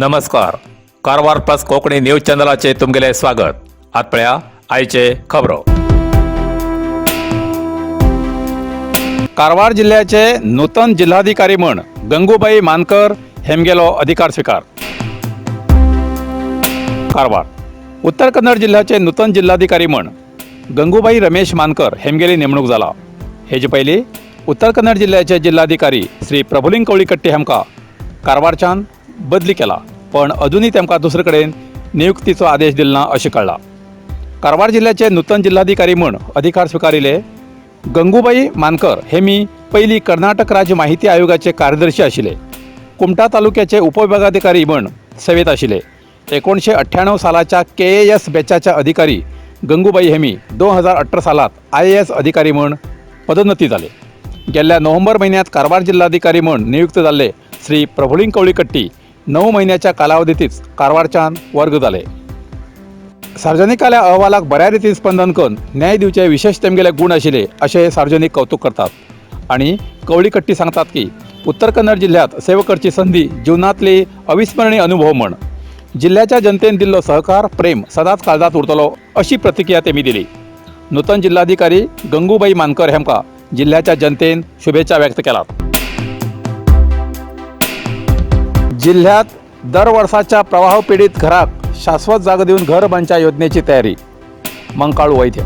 नमस्कार, Karwar plus Konkani news चॅनलाचे तुमगेले स्वागत. आत पळया आयचे खबरो. कारवार जिल्ह्याचे नूतन जिल्हाधिकारी म्हण गंगूबाई मानकर हेमगेलो अधिकार स्वीकार. कारवार उत्तर कन्नड जिल्ह्याचे नूतन जिल्हाधिकारी म्हण गंगूबाई रमेश मानकर हेमगेली नेमणूक जाला. हेजे पयलीं उत्तर कन्नड जिल्ह्याचे जिल्हाधिकारी श्री प्रभुलिंग कवळीकट्टी हांकां कारवारच्यान बदली केला, पण अजुनूय तेमकां दुसरे कडेन नियुक्तीचो आदेश दिलो ना अशें कळ्ळां. कारवार जिल्ह्याचे नूतन जिल्हाधिकारी म्हण अधिकार स्विकारिले गंगूबाई मानकर हे मी पयलीं कर्नाटक राज्य माहिती आयोगाचे कार्यदर्शी आशिल्ले. कुमठा तालुक्याचे उपविभागाधिकारी म्हण सेवेत आशिल्ले. 1998 सालाच्या केएएस बॅचाच्या अधिकारी गंगूबाई हेमी 2018 सालात आयएएस अधिकारी म्हण पदोन्नती जाले. गेल्ल्या नोव्हेंबर म्हयन्यांत कारवार जिल्हाधिकारी म्हण नियुक्त जाल्ले श्री प्रभुलिंग कवळीकट्टी 9 म्हयन्याच्या कालावधीतच कारवारच्यान वर्ग जाले. सार्वजनिकाल्या अहवालाक बऱ्या रितीन स्पंदन करून न्याय दिवचे विशेष तेमगेले गूण आशिल्ले अशें सार्वजनीक कौतुक करतात आनी कवळीकट्टी सांगतात की उत्तर कन्नड जिल्ह्यात सेवा करची संदी जिवनांतली अविस्मरणीय अनुभव म्हण जिल्ह्याच्या जनतेन दिल्लो सहकार, प्रेम सदांच काळजांत उरतलो अशी प्रतिक्रिया तेमी दिली. नूतन जिल्हाधिकारी गंगूबाई मानकर हेमकां जिल्ह्याच्या जनतेन शुभेच्छा व्यक्त केलात. जिल्ह्यात दर वर्साच्या प्रवाह पीडित घराक शाश्वत जागो दिवन घर बांदच्या योजनेची तयारी. मंकाळू वैद्य,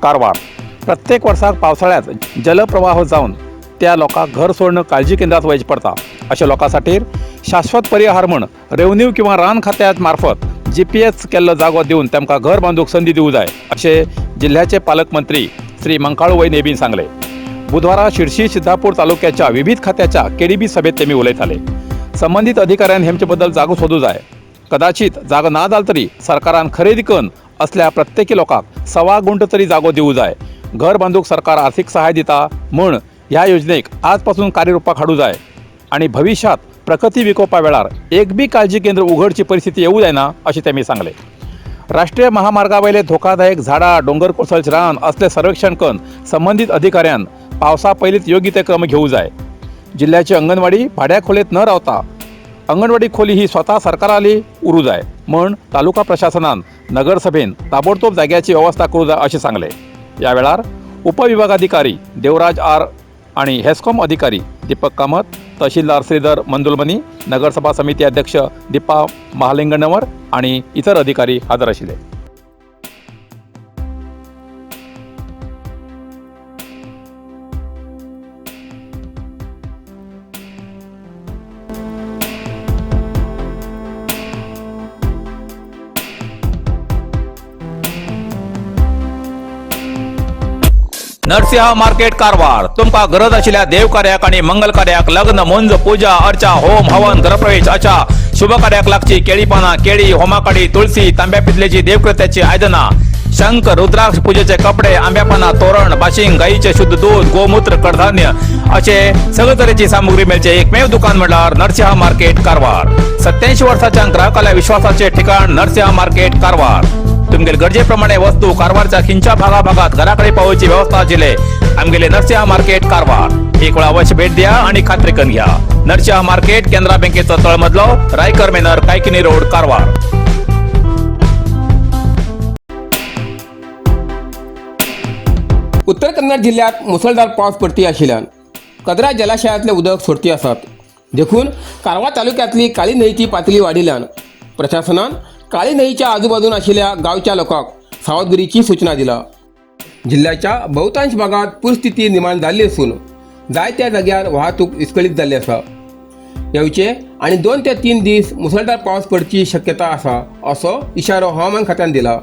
कारवार. प्रत्येक वर्साक पावसाळ्यात जलप्रवाह जावन त्या लोकांक घर सोडून काळजी केंद्रात वयचें पडटा. अशा लोकां खातीर शाश्वत परिहार म्हण रेवन्यू किंवा रान खात्या मार्फत जीपीएस केल्लो जागो दिवन तांकां घर बांदूंक संदी दिवंक जाय अशें जिल्ह्याचे पालकमंत्री श्री मंकाळू वैद्य हेबीन सांगलें. बुधवारा शिरशी सिद्धापूर तालुक्याच्या विविध खात्याच्या केडीबी सभेत तेमी उलयताले. संबंदीत अधिकाऱ्यान हेमचे बद्दल जागो सोदू जाय. कदाचित जागो ना जाल तरी सरकारान खरेदी करून असल्या प्रत्येकी लोकांक सवा गुंठ तरी जागो दिवू जाय. घर बांदूक सरकार आर्थिक सहाय्य दिता म्हूण ह्या योजनेक आजपासून कार्यरुपाक हाडू जाय आणि भविष्यात प्रकृती विकोपा वेळार एक बी काळजी केंद्र उघडची परिस्थिती येऊ जायना अशें तेमी सांगलें. राष्ट्रीय महामार्गावयले धोकादायक झाडां, डोंगर कोसळचे रान असले सर्वेक्षण करून संबंदीत अधिकाऱ्यान पावसा पयलींच योग्य ते क्रम घेवू जाय. जिल्ह्याची अंगणवाडी भाड्या खोलीत न रावता अंगणवाडी खोली ही स्वतः सरकाराली उरू जाय म्हण तालुका प्रशासनान नगरसभेन ताबडतोब जाग्याची व्यवस्था करू जाय अशें सांगलें. या वेळार उपविभागाधिकारी देवराज आर आणि हेस्कॉम अधिकारी दीपक कामत, तहसीलदार श्रीधर मंदुलमनी, नगरसभा समिती अध्यक्ष दीपा महालिंगणवर आणि इतर अधिकारी हजर आशिल्ले. नरसिंह मार्केट कारवार. तुमकां गरज आशिल्ल्या देवकार्याक आनी मंगल कार्याक, लग्न, मुंज, पूजा अर्चा, होम हवन, गृहप्रवेश अशा शुभ कार्याक लागची केळी पानां, केळी, होमाकाडी, तुळसी, तांब्या पितलेची देवकृत्याची आयदनां, शंख, रुद्राक्ष, पूजेचे कपडे, आंब्या पानां, तोरण, बाशिंग, गायीचे शुद्ध दूध, गोमूत्र, कडधान्य असे सगळे तरेची सामुग्री मेळचे एकमेव दुकान म्हणल्यार नरसिंह मार्केट कारवार. 87 वर्साच्या ग्राहकाल्या विश्वासाचे ठिकाण नरसिंह मार्केट कारवार. तुमगेले गरजेप्रमाणे वस्तू कारवारच्या खिंच्या भागाभागात घराकडे पावोवची व्यवस्था आशिल्ले आमगेले नरसिंह मार्केट कारवार. एक वेळा अवश्य भेट द्या आणि खात्री करून घ्या. नरसिंह मार्केट, केनरा बँकेचो तळमजलो, रायकर मेनर, कायकिनी रोड, कारवार. उत्तर कन्नड जिल्ह्यात मुसळधार पावस पडती आशिल्ल्यान कदरा जलाशयांतलें उदक सोडती आसात. देखून कारवार तालुक्यांतली काळी न्हंयची पातळी वाडिल्ल्यान प्रशासनान काळी न्हंयच्या आजूबाजून आशिल्ल्या गांवच्या लोकांक सावधगिरीची सूचना दिला. जिल्ह्याच्या बहुतांश भागात पूरस्थिती निर्माण जाल्ली आसून जायत्या जाग्यार वाहतूक विस्कळीत जाल्ली आसा. येवचे आनी 2 ते 3 दीस मुसळधार पावस पडची शक्यता आसा असो इशारो हवामान खात्यान दिला.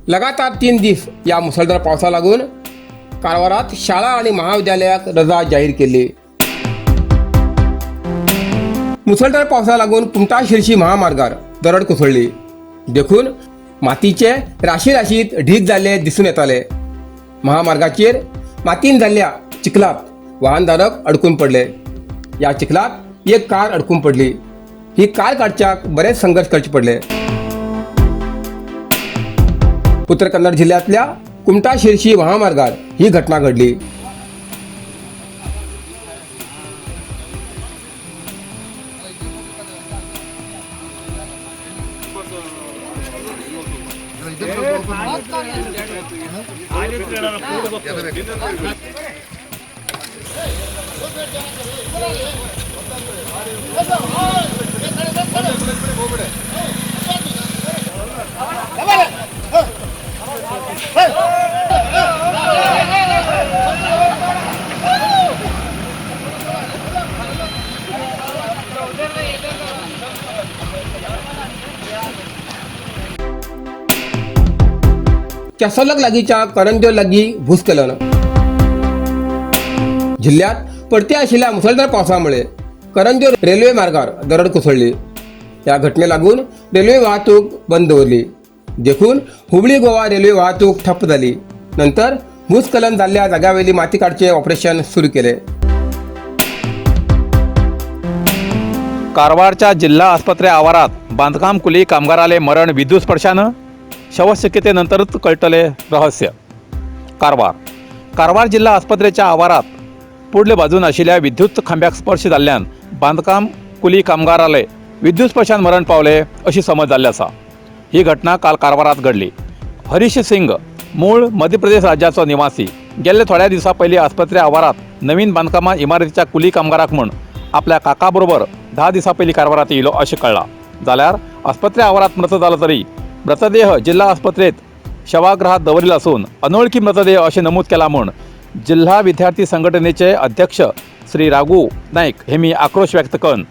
लगातार 3 दीस या मुसळधार पावसा लागून कारवारात शाळा आणि महाविद्यालयाक रजा जाहीर केली. मुसळधार पावसा लागून कुमठा शिरशी महामार्गार दरड कोसळ्ळी. देखून मातीचे राशी राशीत ढीग जाल्ले दिसून येताले. महामार्गाचेर मातीन जाल्ल्या चिखलात वाहनधारक अडकून पडले. या चिखलात एक कार अडकून पडली. ही कार काडच्याक बरेच संघर्श करचे पडले. उत्तर कन्नड जिल्ह्यातल्या कुमठा शिरशी महामार्गार ही घटना घडली. कॅसोलक लागींच्या करंजो लागीं भूस्खलन. जिल्ह्यात पडते आशिल्ल्या मुसळधार पावसामुळे करंजो रेल्वे मार्गार दरड कोसळ्ळी. ह्या घटने लागून रेल्वे वाहतूक बंद दवरली. देखून हुबळी गोवा रेल्वे वाहतूक ठप्प जाली. नंतर भूस्खलन जाल्ल्या जाग्यावेली माती काडचे ऑपरेशन सुरू केले. कारवारच्या जिल्हा आस्पत्रे आवारात बांधकाम कुली कामगाराले मरण विद्युत स्पर्शानं, शवशक्यतेनंतरच कळटले रहस्य. कारवार कारवार जिल्हा आस्पत्रेच्या आवारात पुडले बाजून आशिल्ल्या विद्युत खांब्याक स्पर्श जाल्ल्यान बांदकाम कुली कामगाराले विद्युत स्पर्शान मरण पावले अशी समज जाल्ली आसा. ही घटना काल कारवारात घडली. हरीश सिंग मूळ मध्य प्रदेश राज्याचो निवासी गेल्ले थोड्या दिवसां पयलीं आस्पत्रे आवारात नवीन बांदकामा इमारतीच्या कुली कामगाराक म्हूण आपल्या काका बरोबर 10 दिसां पयलीं कारवारात येयलो अशें कळ्ळां. जाल्यार आस्पत्रे आवारात मृत जालो तरी मृतदेह जिल्हा आस्पत्रेत शवागृहात दवरिल्लो आसून अनोळखी मृतदेह अशें नमूद केला म्हूण जिल्हा विद्यार्थी संघटनेचे अध्यक्ष श्री राघू नाईक हेमी आक्रोश व्यक्त करून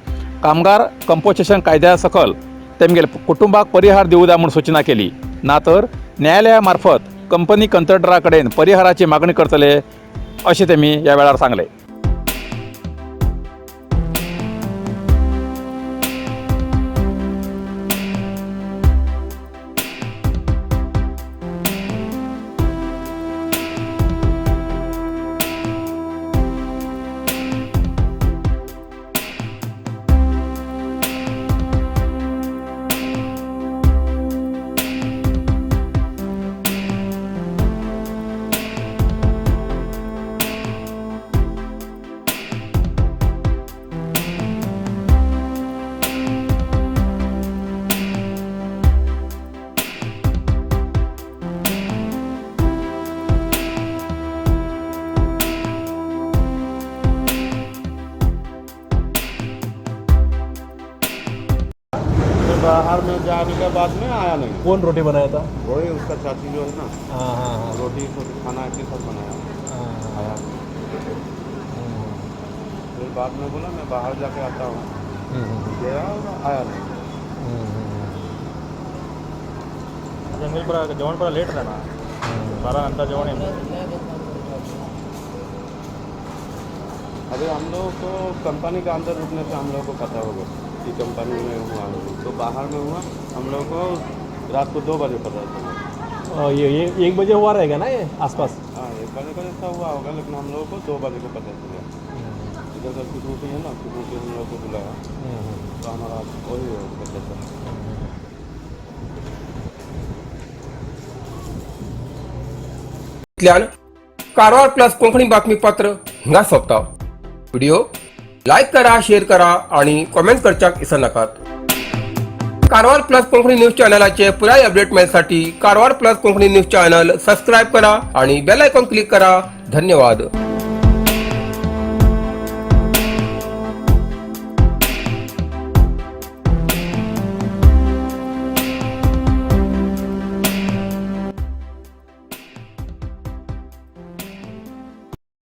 कामगार कंपोजिशन कायद्या सकल तेमगेल कुटुंबाक परिहार दिवं जाय म्हूण सूचना केली. ना तर न्यायालया मार्फत कंपनी कंत्राटदारा कडेन परिहाराची मागणी करतले अशें तेमी ह्या वेळार सांगलें. फिर बाहर में जाने के बाद में आया नहीं। कौन रोटी बनाया था? वही उसका चाची जो है ना, हाँ हाँ हाँ रोटी छोटी खाना के साथ बनाया आया। फिर बाद में बोला मैं बाहर जाके आता हूँ, गया और आया नहीं। जंगलपुरा जेवण पुरा लेट जाणार, 12 नंतर जेवण येणार। अभी हम लोग को कंपनी के अंदर रुकने से हम लोग को पता होगा कि कंपनी में हुआ नहीं, तो बाहर में हुआ। हम लोग को रात को 2 बजे पता चला। ये 1 बजे हुआ रहेगा ना ये आसपास? हाँ, 1 बजे का जैसा हुआ होगा, लेकिन हम लोगों को 2 बजे को पता चला। इधर का सिक्योरिटी है ना, सिक्योरिटी हम लोग को बुलाया तो हमारा वही पता चला। इतल्यान कारवार प्लस कोंकणी बातमीपत्र हिंगा सोंपता. व्हिडिओ लायक करा, शेअर करा आणि कॉमेंट करच्याक विसरनाकात. कारवार प्लस कोंकणी न्यूज चॅनलाचे पुराय update मेळसाठी Karwar plus Konkani news channel subscribe करा आणि बेल आयकॉन क्लिक करा. धन्यवाद.